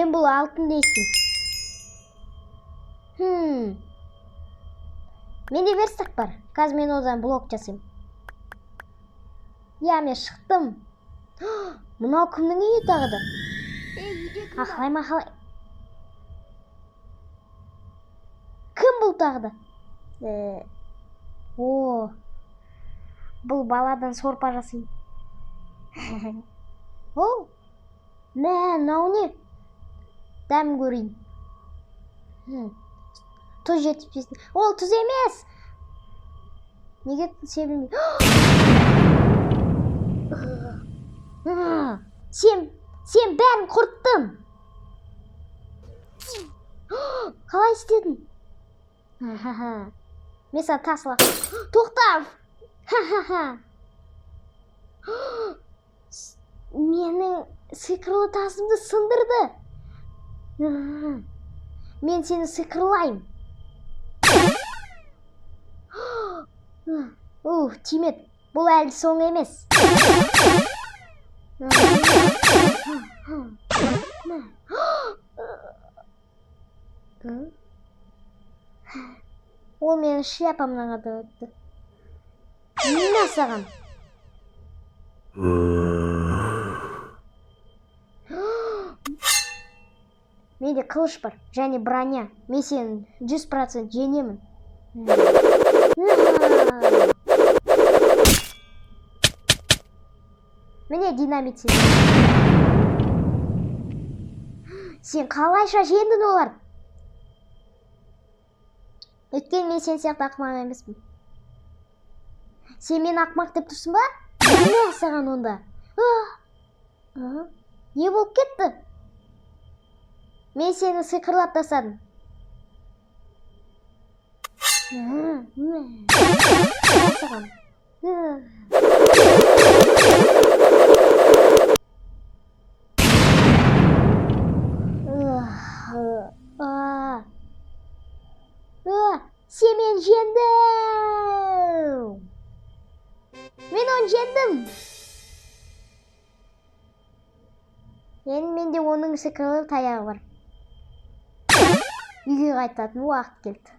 Мен бұл алтынды естимін. Менде верстак бар. Қазір мен одан блок жасаймын. Иә, мен шықтым. Мынау кімнің үйі тағы да? Ей, үйде кім бар? Мақалай, мақалай. Кім бұл тағы да? О, бұл баладан сорпа жасаймын. О, мә, мынау не? Дәм көрейін. Тұз жетіспесін. Ол тұз емес. Неге себілмей? Сен бәрін құрттың. Қалай істедің? Мен саған тас лақ. Тоқта! Ха-ха-ха. Менің сиқырлы тасымды сындырды. Мен сені сиқырлаймын. Ух, тимеді. Бұл әлі соңы емес. Ол менің шляпамнан қадап өтті. Мә саған. Менде қылыш бар және броня. Мен сені 100% жеңемін. Міне динамит сен. Сен қалайша жеңдің олар? Өйткені мен сен сияқты ақымақ емеспін. Сен мені ақымақ деп тұрсың ба? Мә саған онда. Не болып кетті? Мен сені сиқырлап тастадым. Мә саған. Сен мені жеңдің. Мен оны жеңдім. Енді менде оның сиқырлы таяғы бар. Үйге қайтатын уақыт келді.